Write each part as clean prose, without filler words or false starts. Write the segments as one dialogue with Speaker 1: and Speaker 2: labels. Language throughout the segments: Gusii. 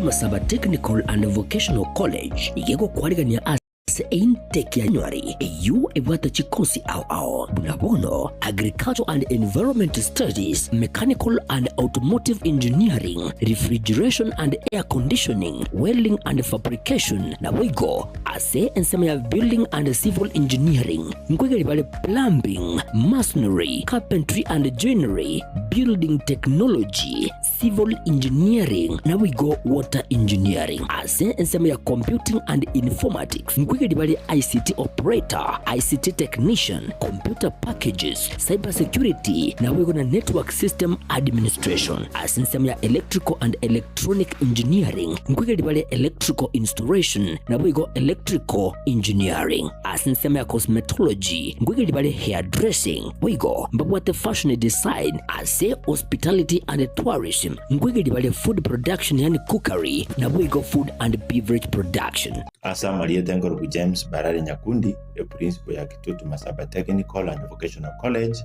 Speaker 1: Masaba Technical and Vocational College iga egokwarigania ase eintake ya January eyio ebwate chikosi ao ao buna bono Agriculture and Environment Studies, Mechanical and Automotive Engineering, Refrigeration and Air Conditioning, Welding and Fabrication naboigo ase ensemo ya Building and Civil Engineering nkoigeria bare Plumbing, Masonry, Carpentry and Joinery, Building Technology, Civil Engineering naboigo Water Engineering. Ase ensemo ya Computing and Informatics nkoigeria bare ICT Operator, ICT Technician, Computer Packages, Cyber Security naboigo na Network System Administration. Ase ensemo ya Electrical and Electronic Engineering nkoigeria bare Electrical Installation naboigo Electrical Engineering. Ase ensemo ya Cosmetology nkoigeria bare Hairdressing boigo mbabwate Fashion Design. Ase Hospitality and Tourism nkoigeria bare Food Production yaani Cookery naboigo Food and Beverage Production.
Speaker 2: Ase amarieta nkorokwa James Barare Nyakundi, eprinciple ya Kitutu Masaba Technical and Vocational College,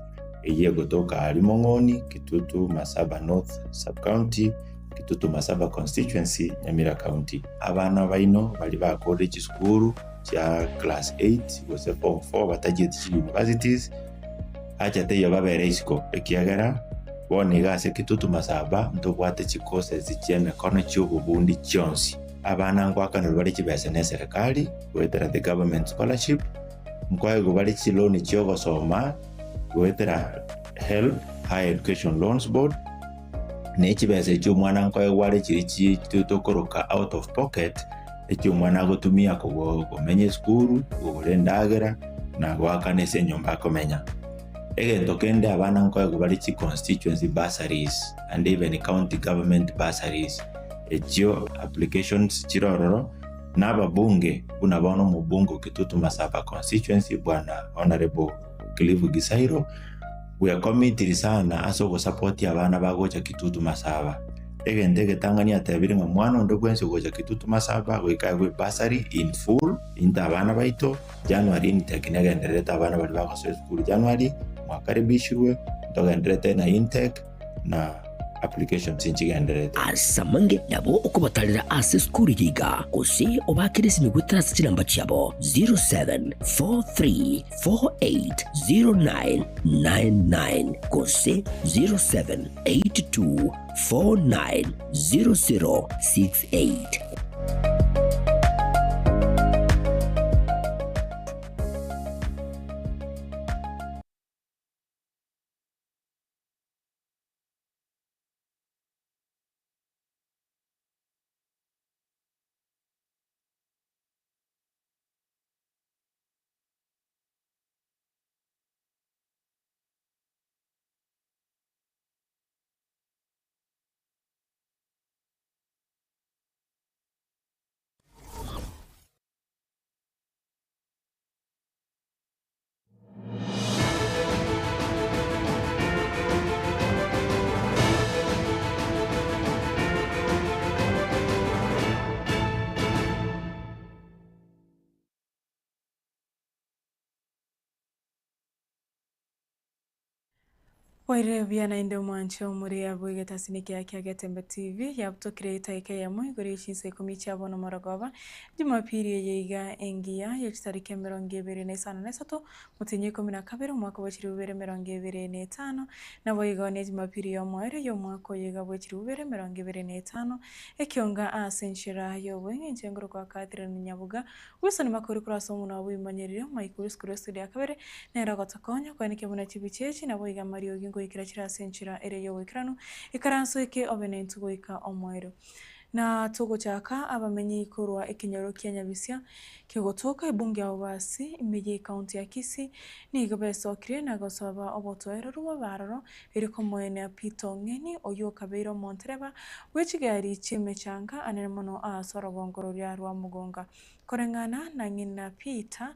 Speaker 2: eyio egotoka aaria Mong'oni, Kitutu Masaba North Sub-County, Kitutu Masaba Constituency, Nyamira County. Abana baino baria bakorire chisukuru chia class eight gose form four batachieti chi universities, acha teiyo babere isiko, ekiagera bono iga ase Kitutu Masaba ntobwate chicourses chi'emekono chi'obobundi chionsi. Abana ngoakanerwa bare chibesa ne eserekari goetera the government scholarship, nkoegwa bare chiloan chi'ogosoma goetera HELB, Higher Education Loans Board, ne chibesa echio omwana nkoegwa are chiria chi tokoroka out of pocket, echio omwana agotumia kogo komenya esukuru, kogora endagera, na goakana ase enyomba akomenya. Egento kende abana nkoegwa bare chi constituency bursaries and even county government bursaries, echio applications chire ororo, na ababunge buna bono omobunge o Kitutu Masaba constituency bwana Honourable Cliff Gisairo, bwekomitiri sana ase ogosapotia abana bagocha Kitutu Masaba. Egento egetang'ani atebire ng'a mwana onde bwensi ogocha Kitutu Masaba goika aegwe ebursary in full, into abana baito, January intake negendererete abana baria bagosoa esukuru January, mwakaribishirwe, ntogendererete na intake na applications nchigendererete.
Speaker 1: Ase amange nabo okobatarera ase esukuru eye iga, gose obaakere esimi goetera ase chinamba chiabo 0743480999 gose 0782490068.
Speaker 3: Oire buya naende omwanche omore abwo egetasini kiaye kia Getembe TV yabutokire etaika eyemo igoro ye chinsa ikomi chia bono morogoba, Jumapili eye iga engiya ye chitariki emerongo ebere na isano na isato motienyi o ikomi na kabere omwaka bwe chilifu bibere emerongo ebere na etano, naboigo ne Jumapili y'omoerio y'omwaka oyo iga bwe chilifu bibere emerongo ebere na etano, ekionga ase enchera y'obweng'encho engoro kwa Catherine Nyabuga Wilson Makori korwa ase omonwa bw'ebimanyereri Mike Yesu Kristo eria kabere, nere ogotokonya koenekia buna chibicha echi naboigo amariogi ngoikera chire ase enchera ere y'oboikeranu, ikaranso eke obe nentwe goika omoerio. Na togochaka abamenyi korwa ekenyoro kia Nyabisia kegotoka ebunge ya Bobasi ime y'ecounty ya Kisii nigo besokirie na gosoba obotoereru bobe aroro erio komoenia Peter Ong'eni oyio okabeire omontereba bwe chigari chi'emechanga anene mono ase orogongo roria rwa Mugonga. Koreng'ana na ng'ina Peter,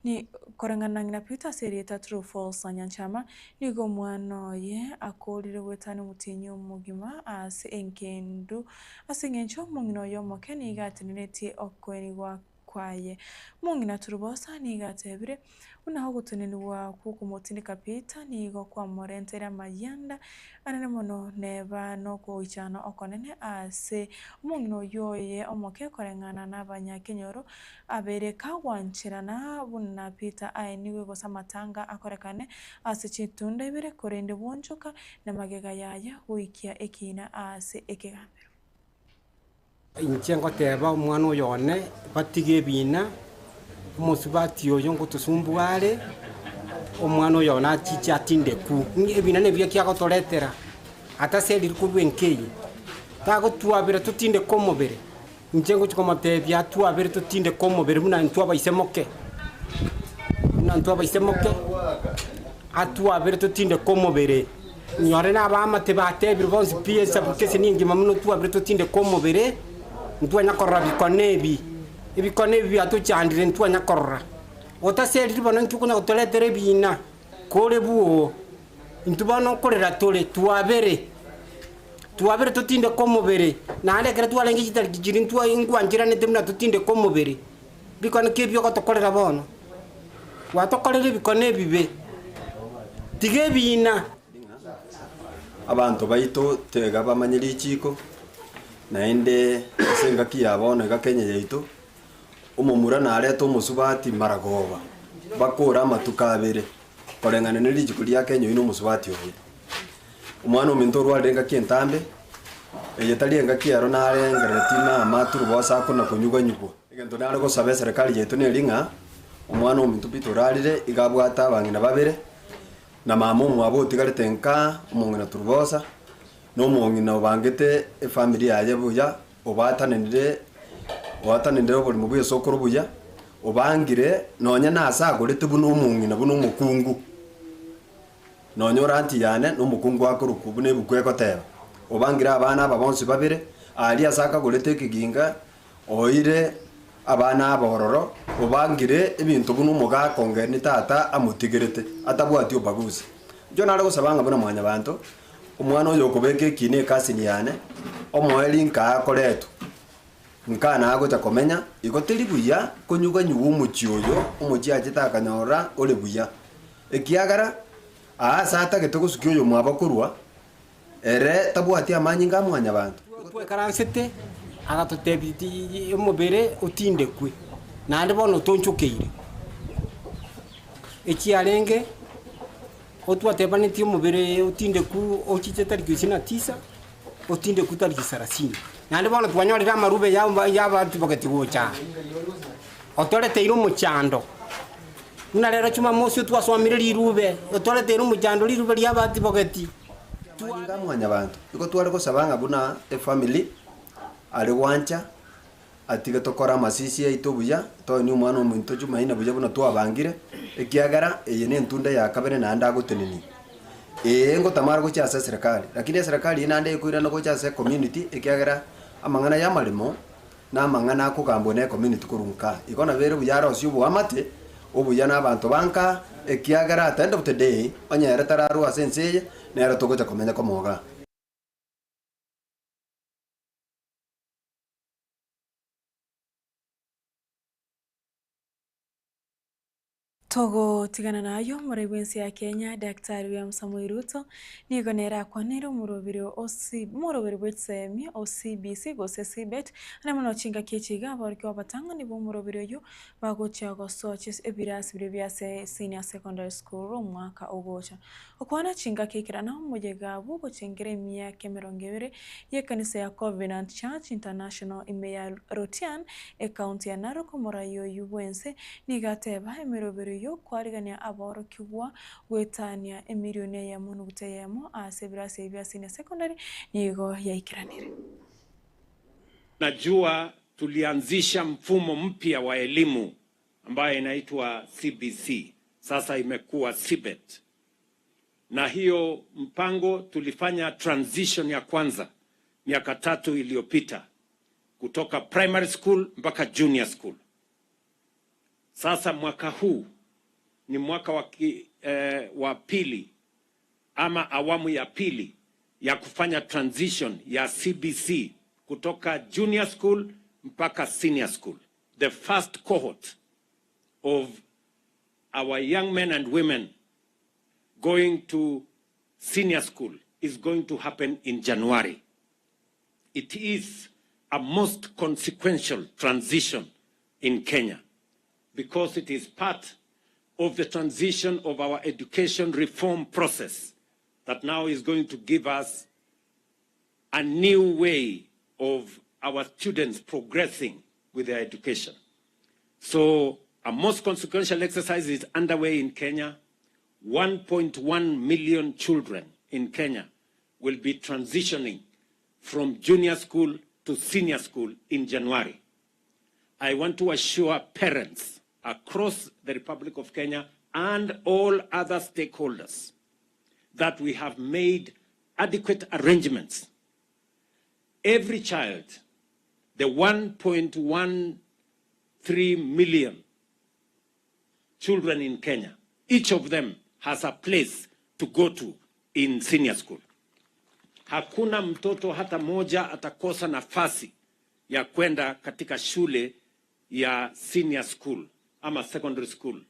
Speaker 3: ni koreng'ana na ng'ina Peter ase erieta Trufosa Nyanchama, nigo omwana oye akoorire goetania omotienyi omogima ase engendu ase engencho omong'ina oye omoke nigo atenenetie okoenigwa. kwaye. Omong'ina Turubosa nigo atebire buna ogotenenigwa kw'okomotindeka Peter nigo kwamorenteire amayianda anene mono neba nogoichana okonene ase omong'ina oyio oye omoke koreng'ana nabanyakenyoro abeire kagwancherana buna Peter aenigwe gose amatanga akorekane ase chitunda ibere korende bwonchoka na magega yaye goikia ekiina ase ekegambero.
Speaker 4: Inche ngoteba omwana oyo one, batige ebiina, omosubati oyo ngotosumbua are, omwana oyo one achiche atindeku. Ebiina nebiya ki agotoretera, ataseriri korwa enka eye, tagotwabera totindeke omobere. Inche ngochia komotebia atwabere totindeke omobere buna intwe abaisemoke, buna intwe abaisemoke, atwabere totindeke omobere. Nyore na abaamate batebire bonsi pi esabu kese nengima muno twabire totindeke omobere, ntwanya korora bikone ebi, ebikone ebi biatochandire ntwanya korora. Otaseriri bono intwe konya gotoretera ebiina, kore bwoo, intwe bono nkorera tore, twabere, twabere totindeke omobere, naende ekero twarenge chitariki chiria ntwa nkwancheranete buna totindeke omobere, bikone ki ebi ogotokorera bono? Gwatokorire ebikone ebibe, tiga ebiina.
Speaker 5: Abanto baito tega bamanye richiiko, naende ase engaki ya bono iga Kenya yaito, omomura narete omosubati maragoba, bakore amatuko abere, koreng'ana ne richiko ria Kenya oyio na omosubati oye. Omwana ominto orwarire engaki entambe, eye tari engaki ero narengereretie mama turubosa akona konyuganyugwa. Egento nare gosaba eserekari yaito neri ng'a, omwana ominto Peter orarire iga abwate abang'ina babere, na mama omwabo otigarete nka, omong'ina Turubosa, na omong'ina obangete efamiri yaye buya, obatanenire oatanenire oborimo bwa esokoro buya, obangire nonye nase agorete buna omong'ina buna omokungu. Nonya ore anti yane, na omokungu akorokwa buna ebuku egoteba, obangire abana aba bonsi babere, aria ase akagorete ekeginga, Oire abana aba ororo, obangire ebinto buna omogaka onge tata amotigerete, atabwati obagusi. Inche nare gosaba ng'a buna mwanyabanto, omwana oyo okobeka ekiina ekasini yane, omoe rinka akoretwe, nka nagocha komenya, igo teri buya konyuganyugwa omochie oyo, omochie achete akanyora ore buya. Ekiagera, aa ase atagete gosukia oyomwabo korwa, Ere tabwati amanyinga a mwanyabanto.
Speaker 4: Twekaransete, agatotebia ti omobere otindekwe, naende bono otonchokeire. Echiarenge, otwatebanetie omobere otindekwe ochiche tariki ishirini na tisa, otindekwe tariki sarasini. Naende bono twanyorire amarube ya ya abanto bageti gocha aa, otoreteire omochando. Buna rero Jumamosi otwasomire rirube, otoreteire omochando rirube ria abanto bogeti.
Speaker 5: Amanyinga a mwanyabanto, igo tware gosaba ng'a buna efamily are gwancha atige tokore amasisi aito buya, toenie omwana ominto Jumaine buya buna twabangire, ekiagera eye ne entunda ya kabere naende agotenenia. Ee ngotamare gochia ase eserekari, lakini eserekari eye naende ekoirana gocha ase ecommunity ekiagera amang'ana ya amaremo na amang'ana akogambwa ne ecommunity korwa nka. Igo nabo ere buya arosie oboamate obuya na abanto ba nka, ekiagera at the end of the day, onye ere tararwa ase ense eye, nere togocha komenya komoga.
Speaker 3: Togotigana nayio, omorai bw'ense ya Kenya, Daktari William Samoei Ruto, nigo nere akwaneire omoroberi o C omoroberi bw'echisemi o CBC gose CBET, ande mono chingaki echi iga aborokigwa abatang'ani b'omoroberi oyio bagochia gosoa chis ebirasi biria bia se senior secondary school omwaka ogocha. Okwana chingaki ekerana omoyega bw'ogochengera emiaka emerongo ebere y'ekanisa ya Covenant Church International ime ya Rotian, ekaunti ya Narok omorai oyio bw'ense nigo ateba emeroberi y'okwarigania aborokigwa goetania emilioni eyemo nuguta eyemo ase ebirasi ebi bia senior secondary nigo yaikeranire.
Speaker 6: Najua tulianzisha mfumo mpya wa elimu ambayo inaitwa CBC, sasa imekuwa CBET. Na hiyo mpango tulifanya transition ya kwanza miaka tatu iliyopita kutoka primary school mpaka junior school. Sasa mwaka huu ni mwaka wa, ki, eh, wa pili ama awamu ya pili ya kufanya transition ya CBC kutoka junior school mpaka senior school. the first cohort of our young men and women going to senior school is going to happen in January. It is a most consequential transition in Kenya because it is part of the transition of our education reform process that now is going to give us a new way of our students progressing with their education. So a most consequential exercise is underway in Kenya. 1.1 million children in Kenya will be transitioning from junior school to senior school in January. I want to assure parents across the Republic of Kenya and all other stakeholders that we have made adequate arrangements. Every child, the 1.13 million children in Kenya, each of them has a place to go to in senior school. Hakuna mtoto hata moja atakosa nafasi ya kwenda katika shule ya senior school ama secondary school.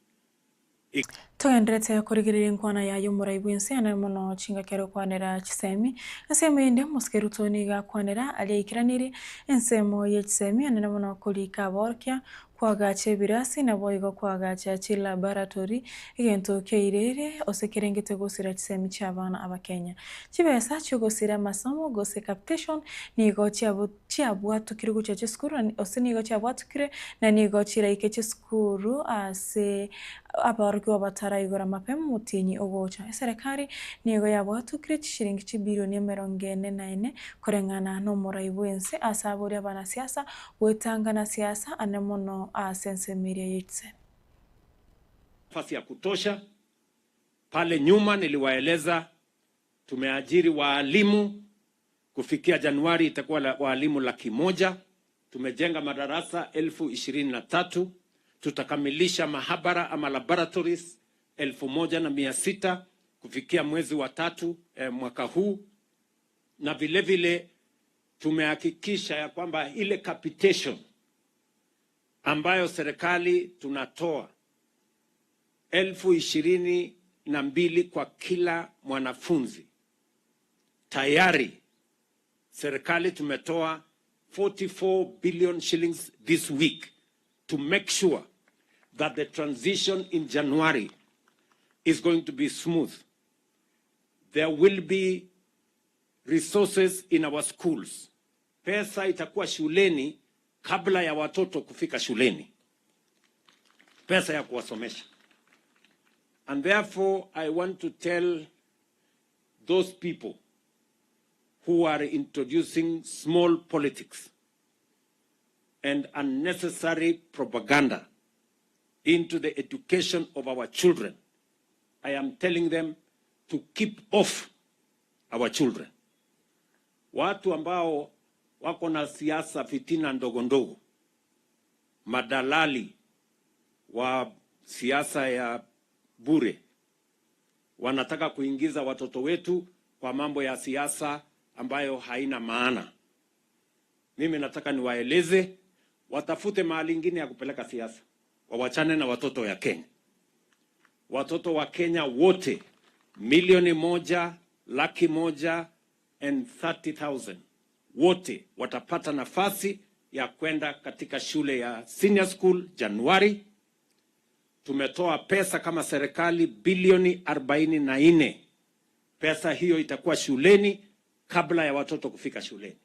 Speaker 3: Togenderete korigereria enkwana yaye omorai bw'ense ane mono chingaki ere okwanera chisemi. Ensemo eyende omosike Ruto nigo akwanera aria aikeranirie ensemo ye chisemi anene mono korika aborokia kwagacha ebirasi naboigo kwagacha chilaboratory egento kiairere ose kerengete gosira chisemi chia abana abakenya. Chibesa chiogosira amasomo gose capitation nigo chiabo chiabwatukire gochia chisukuru ose nigo chiabwatukire na nigo chiraike chisukuru ase abaorokigwa bataraigora mapema omotienyi ogocha. Eserekari nigo yabwatukire chishiringi chibilioni emerongo ene na ene koreng'ana na omorai bwense ase aboria abanasiasa goetanga na siasa ane mono ase ensemo eria ya chisemi.
Speaker 6: Nafasi ya kutosha. Pale nyuma niliwaeleza tumeajiri waalimu kufikia Januari itakuwa la, waalimu 100,000. Tumejenga madarasa 23,000. Tutakamilisha mahabara ama laboratories 1,600 kufikia mwezi wa tatu eh, mwaka huu, na vile vile tumehakikisha ya kwamba ile capitation ambayo serikali tunatoa 22,000 kwa kila mwanafunzi, tayari serikali tumetoa 44 billion shillings this week to make sure that the transition in January is going to be smooth. There will be resources in our schools. Pesa itakuwa shuleni kabla ya watoto kufika shuleni, pesa ya kuwasomesha. And therefore I want to tell those people who are introducing small politics and unnecessary propaganda into the education of our children, I am telling them to keep off our children. Watu ambao wako na siasa fitina ndogo ndogo, madalali wa siasa ya bure, wanataka kuingiza watoto wetu kwa mambo ya siasa ambayo haina maana. Mimi nataka niwaeleze watafute mahali ingine ya kupeleka siasa, wawachane na watoto ya Kenya. Watoto wa Kenya wote 1,130,000 wote watapata nafasi ya kwenda katika shule ya senior school Januari. Tumetoa pesa kama serikali bilioni 44. Pesa hiyo itakuwa shuleni kabla ya watoto kufika shuleni,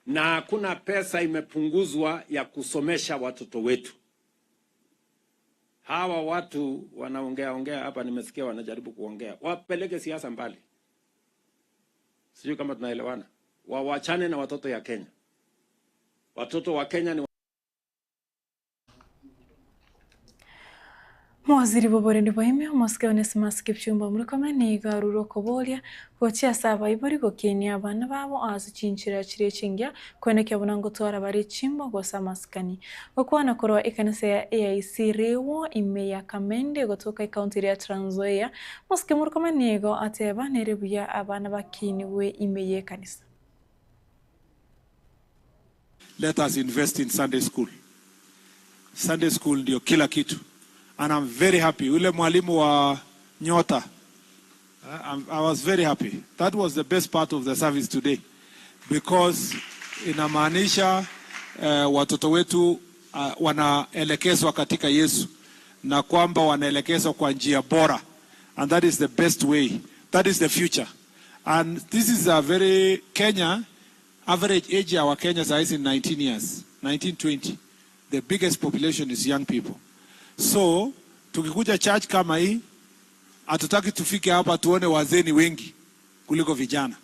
Speaker 6: na hakuna pesa imepunguzwa ya kusomesha watoto wetu. Hawa watu wanaongea ongea hapa, nimesikia wanajaribu kuongea, wapeleke siasa mbali. Sijui kama tunaelewana. Wawachane na watoto ya Kenya. Watoto wa Kenya ni
Speaker 3: Mowaziri bw'oborendi bwa ime, omosike Onesmus Kipchumba Murkomen nigo arure okoboria gochia ase abaibori gokinia abana babo ase chinchera chiria chingiya koenekia buna ngotwara bare chimbo gose amasikani. Gokwana korwa ekanisa ya AIC Riwo ime ya Kamende gotoka ecounty eria ya Trans Nzoia, Omosike Murkomen nigo ateba nere buya abana bakinigwe ime y'ekanisa.
Speaker 7: Let us invest in Sunday school. Sunday school ndio kila kitu. And I'm very happy. Yule mwalimu wa Nyota, I was very happy. That was the best part of the service today because inamaanisha watoto wetu wanaelekezwa katika Yesu na kwamba wanaelekezwa kwa njia bora and that is the best way. That is the future. And this is a very Kenya average age ya Wakenya saa hizi ni 19 years, 19 20. The biggest population is young people. So tukikuja church kama hii hatutaki tufike hapa tuone wazee ni wengi kuliko vijana.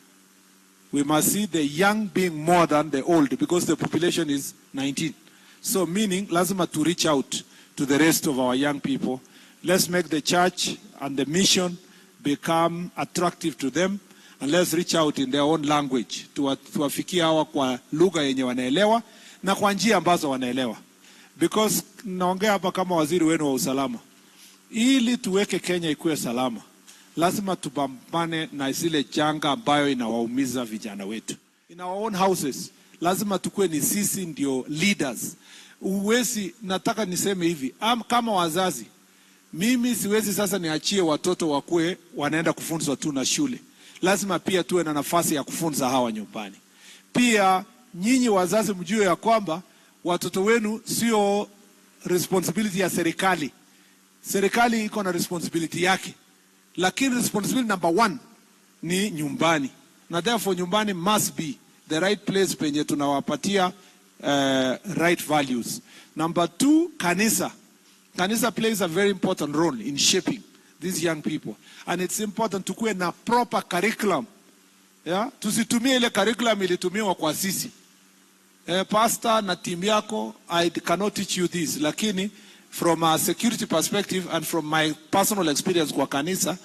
Speaker 7: We must see the young being more than the old because the population is 19. So meaning lazima to reach out to the rest of our young people. Let's make the church and the mission become attractive to them and let's reach out in their own language. Tuwafikie hawa kwa lugha yenye wanaelewa na kwa njia ambazo wanaelewa. Because naongea hapa kama waziri wenu wa usalama. Ili tuweke Kenya ikuwe salama, lazima tupambane na zile janga ambayo inawaumiza vijana wetu. In our own houses, lazima tukue ni sisi ndio leaders. Uwezi, nataka niseme hivi, kama wazazi, mimi siwezi sasa niachie watoto wakue wanaenda kufunzwa tu na shule. Lazima pia tuwe na nafasi ya kufunza hawa nyumbani. Pia nyinyi wazazi mjue ya kwamba watoto wenu sio responsibility ya serikali. Serikali iko na responsibility yake, lakini responsibility number one ni nyumbani, na therefore nyumbani must be the right place penye tunawapatia right values. Number two, kanisa. Kanisa plays a very important role in shaping these young people, and it's important tukuwe na proper curriculum. Yeah? Tusitumie ile curriculum ilitumiwa kwa sisi. Pastor na team yako, I cannot teach you this, lakini from a security perspective and from my personal experience kwa kanisa,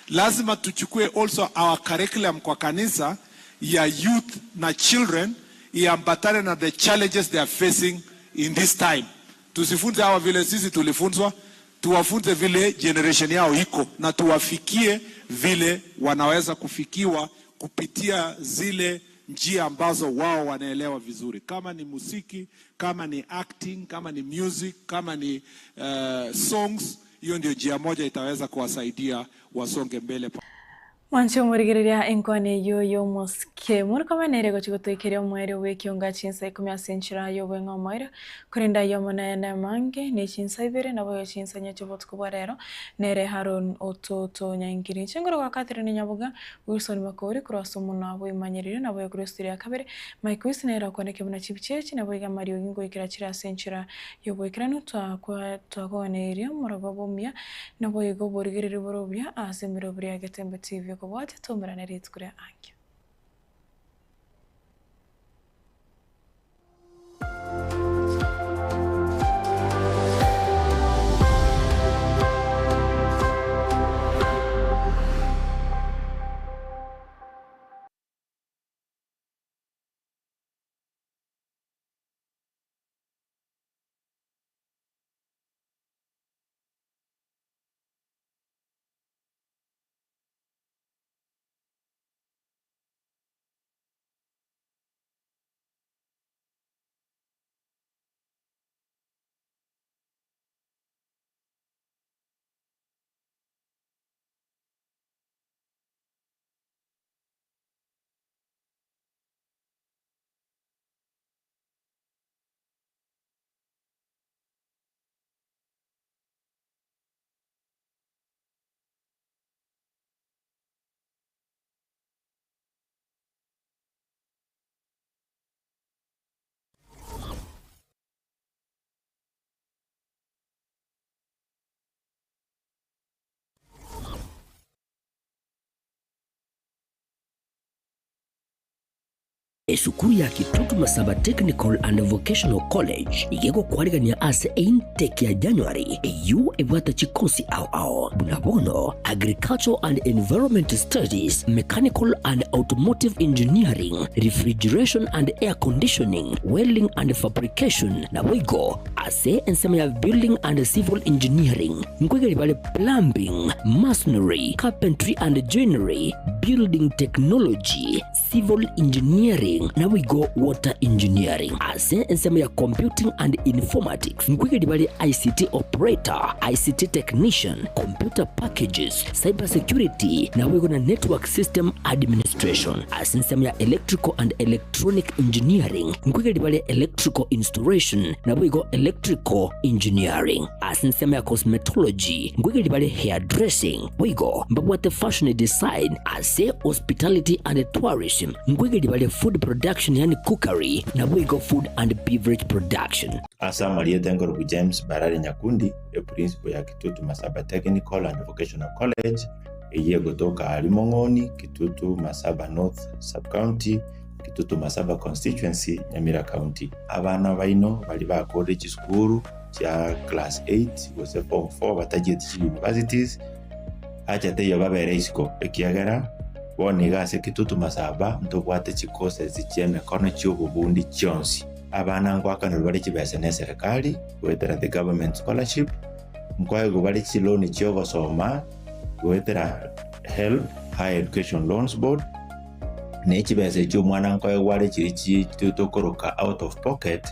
Speaker 7: lazima tuchukue also our curriculum kwa kanisa ya youth na children iambatane na the challenges they are facing in this time. Tusifunze hawa vile sisi tulifunzwa, tuwafunze vile generation yao iko na tuwafikie vile wanaweza kufikiwa kupitia zile njia ambazo wao wanaelewa vizuri, kama ni muziki, kama ni acting, kama ni music, kama ni songs. Hiyo ndio njia moja itaweza kuwasaidia wasonge mbele.
Speaker 3: Mwanche omorigereria enkwana eyio y'omosike morokome nere gochia gotoikeria omoerio bw'ekionga chinsa ikomi ase enchera y'obweng'e omoerio, korende ayio amo naende amange ne chinsa ibere naboigo chinsa inye chi'obotuko bwa rero nere Haron Ototo Nyaingiri. Inche nkoro gwa Catherine Nyaboga, Wilson Makori korwa ase omonwa bw'oimanyererio naboigo korwa estudio ya kabere, Mike Wisi nere okwaneke buna chibicha echi naboigo amariogi ngoikera chire ase enchera y'oboikeranu twakwa twakoganeirie omorogoba omuya Naboigo oborigereria bore obuya ase emeroberi ya Getembe TV okobwatia toumerane rituko ria ankio.
Speaker 1: Esukuru ya Kitutu Masaba Technical and Vocational College iga egokwarigania ase eintake ya January eyio ebwate chikosi ao ao buna bono Agricultural and Environment Studies, Mechanical and Automotive Engineering, Refrigeration and Air Conditioning, Welding and Fabrication naboigo ase ensemo ya Building and Civil Engineering nkoigeria bare Plumbing, Masonry, Carpentry and Joinery, Building Technology. Civil Engineering naboigo Water Engineering. Ase ensemo ya Computing and Informatics nkoigeria bare ICT Operator, ICT Technician, Computer Packages, Cyber Security naboigo na Network System Administration. Ase ensemo ya Electrical and Electronic Engineering nkoigeria bare Electrical Installation naboigo Electrical Engineering. Ase ensemo ya Cosmetology nkoigeria bare Hairdressing boigo mbabwate Fashion Design. Ase Hospitality and Tourism nkoigeria bare Food Production yaani Cookery naboigo Food and Beverage Production.
Speaker 2: Ase amarieta enkorokwa James Barari Nyakundi, eprincipo ya Kitutu Masaba Technical and Vocational College, eyio egotoka aaria Mong'oni, Kitutu Masaba North Sub-County, Kitutu Masaba Constituency, Nyamira County. Abana baino baria bakorire chisukuru chia class 8 gose form 4 batachieti chi universities, acha teiyo babere isiko, ekiagera bono iga ase Kitutu Masaba ntobwate chicourses chi'emekono chi'obobundi chionsi. Abana ngoakanerwa bare chibesa neserekari goetera the government scholarship, nkoegwa bare chiloan chi'ogosoma goetera HELB, Higher Education Loans Board, ne chibesa echio omwana nkoegwa are chiria chi tokoroka out of pocket,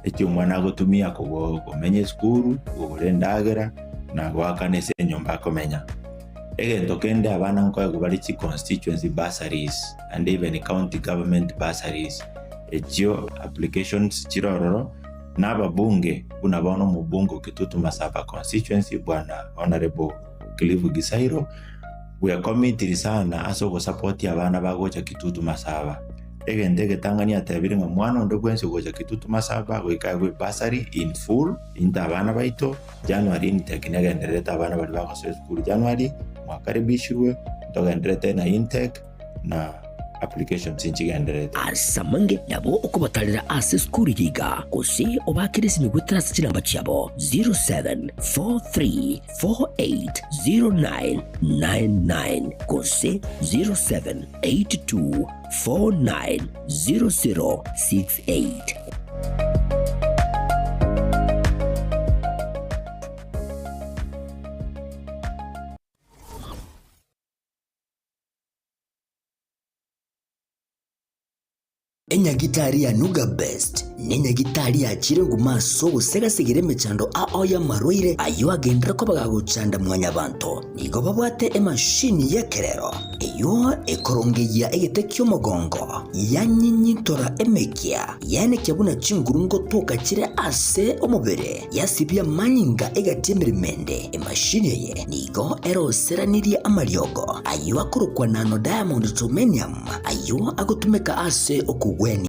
Speaker 2: echio omwana agotumia kogo komenya esukuru, kogora endagera, na goakana ase enyomba akomenya. Egento kende abana nkoegwa bare chi constituency bursaries and even county government bursaries, echio applications chire ororo, na ababunge buna bono omobunge o Kitutu Masaba constituency bwana Honourable Cliff Gisairo, bwekomitiri sana ase ogosapotia abana bagocha Kitutu Masaba. Egento egetang'ani atebire ng'a mwana onde bwensi ogocha Kitutu Masaba goika aegwe ebursary in full, inte abana baito, January intake negendererete abana baria bagosoa esukuru January, mwakaribishirwe, ntogendererete na intake na applications nchigendererete.
Speaker 1: Ase amange nabo okobatarera ase esukuru eye iga, gose obaakere esimi goetera ase chinamba chiabo 0743480999 gose 0782490068. Enyagitari ya Nuga Best nenyagitari yachire nguma ase ogosegasegera emechando ao y'amarwaire ayio agenderere koba gagochanda mwanyabanto. Nigo babwate emashini y'ekerero eyio ekorongeyia egete ki'omogongo, yanyinyintora emekia, yaenekia buna chinguru ngotoka chire ase omobere, yasibia amanyinga egati y'emeremo ende. Emashini eye nigo eroseranirie amariogo ayio akorokwa nano diamond germanium, ayio agotumeka ase okogwenia.